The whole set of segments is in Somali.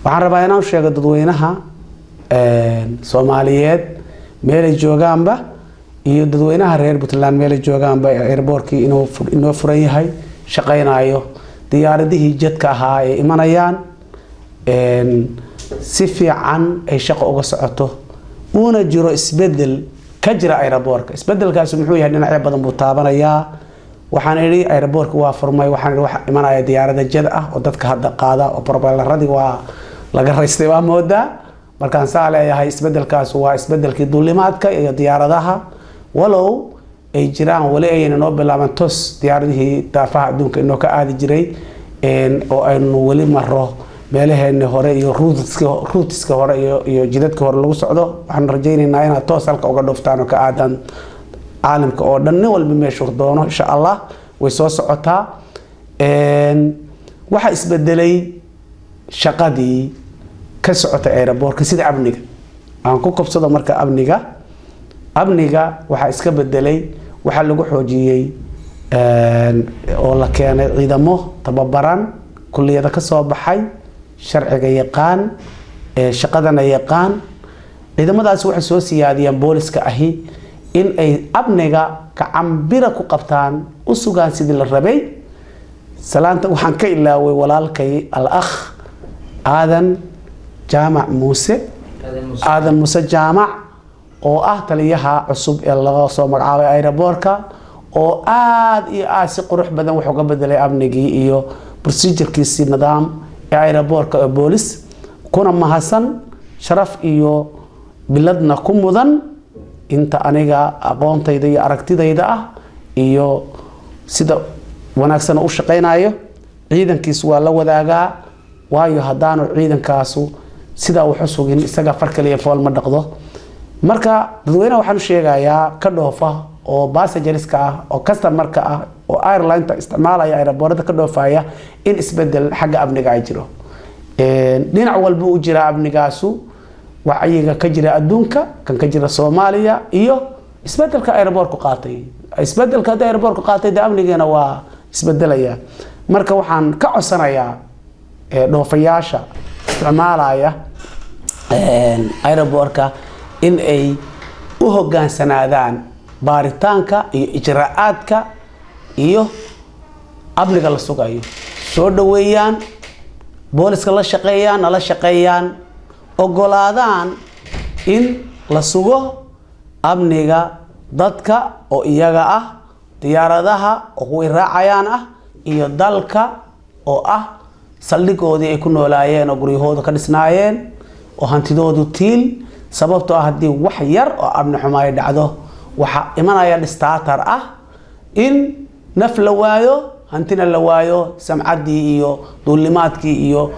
Waxaan rabaa inaan sheego dadweynaha Soomaaliyeed meelay joogaanba iyo dadweynaha reer Puntland meelay joogaanba airportkii inuu inoo furan yahay, shaqaynayo, diyaaradihii jadka ahaa ay imanayaan, si fiican ay shaqo uga socoto, uuna jiro isbedel ka jira airportka. Isbedelkaasi muxuu yahay? Dhinacyo badan buu taabanayaa. Waxaan idhi airportka waa furmay. Waxaan idhi waxa imanaya diyaarada jet ah oo dadka hadda qaada oo propelleradii waa laga raystay baa moodaa. Markaan saa leeyahay, isbedelkaas waa isbedelkii duulimaadka iyo diyaaradaha, walow ay jiraan wali ayayna noo bilaaban tos diyaaradihii daafaha adduunka inoo ka aadi jiray, oo aynu weli maro meelaheeni hore iyo routeska hore iyo jidadka hore lagu socdo. Waxaan rajaynaynaa inaad toos halka uga dhooftaan oo ka aadaan caalamka oo dhan, nin walba meeshuu doono, insha Allah way soo socotaa. Waxaa isbedelay shaqadii ka socotay airportka, sida amniga aan ku kobsado. Marka amniga waxaa iska bedelay, waxaa lagu xoojiyey oo la keenay ciidamo tababaran, kulliyada ka soo baxay, sharciga yaqaan, shaqadana yaqaan. Ciidamadaasi waxay soo siyaadiyaan booliska ahi in ay amniga gacanbira ku qabtaan, u sugaan sidii la rabay. Salaanta waxaan ka ilaaway walaalkay al akh Aadan Jaamac Muuse, Aadan Muuse Jaamac, oo ah taliyaha cusub ee laga soo magacaabay airportka, oo aada iyo aada si qurux badan wuxuu ka bedelay amnigii iyo procedurekiisii nidaam ee airportka ee boolis, kuna mahadsan, sharaf iyo biladna ku mudan inta aniga aqoontayda iyo aragtidayda ah iyo sida wanaagsan u shaqaynayo. Ciidankiisu waa la wadaagaa, waayo haddaanu ciidankaasu sidaa wax u sugin, isaga far kaliya fool ma dhaqdo. Marka dadweynaha waxaan u sheegayaa ka dhoofa oo passengerska ah oo customerka ah oo airlineta isticmaalaya, airportada ka dhoofaya, in isbedel xagga amniga ay jiro. Dhinac walba u jiraa amnigaasu, wacyiga ka jira adduunka, kan ka jira Soomaaliya iyo isbedelka airportku qaatay. Isbedelka haddii airportku qaatay, dee amnigiina waa isbedelaya. Marka waxaan ka codsanayaa dhoofayaasha isticmaalaya airportka in ay u hogaansanaadaan baaritaanka iyo ijraa'aadka iyo amniga la sugayo, soo dhaweeyaan booliska, la shaqeeyaan, nala shaqeeyaan, ogolaadaan in la sugo amniga dadka oo iyaga ah, diyaaradaha oo kuway raacayaan ah, iyo dalka oo ah saldhigoodii ay ku noolaayeen oo guryahooda ka dhisnaayeen oo hantidoodu tiil. Sababtoo ah haddii wax yar oo amni xumo ay dhacdo, waxaa imanaya disaster ah in naf la waayo, hantina la waayo, samcaddii iyo duulimaadkii iyo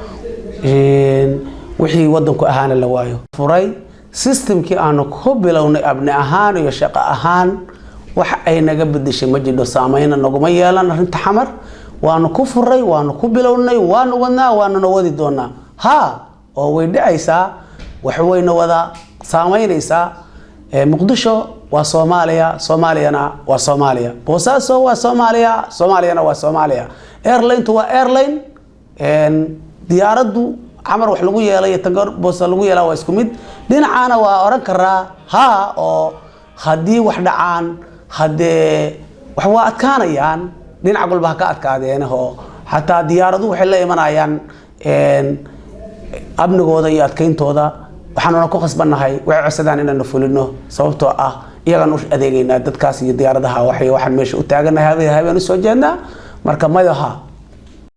wixii wadanku ahaana la waayo. Furay systemkii aanu ku bilownay abni ahaan iyo shaqo ahaan, wax ay naga bedeshay ma jidho, saameyna naguma yeelan arrinta Xamar. Waanu ku furay, waanu ku bilownay, waanu wadnaa, waanuna wadi doonaa. Ha, oo way dhacaysaa, wax wayna wada saameynaysaa. Muqdisho waa Soomaaliya, Soomaaliyana waa Soomaaliya. Boosaaso waa Soomaaliya, Soomaaliyana waa Soomaaliya. Airlinetu waa airline. Diyaaraddu Xamar wax lagu yeelay tan Boosa lagu yeelaa waa isku mid. Dhinacaana waa oran karaa ha, oo haddii wax dhacaan, haddee wax waa adkaanayaan, dhinac walba ha ka adkaadeen, oo xataa diyaaraduhu waxay la imanayaan amnigooda iyo adkayntooda. Waxaanuna ku khasbannahay waxay codsadaan inaanu fulino, sababtoo ah iyagaan u adeegaynaa dadkaas iyo diyaaradaha. Waxay waxaan meesha u taaganahay habeen habeen usoo jeednaa. Marka mayaha.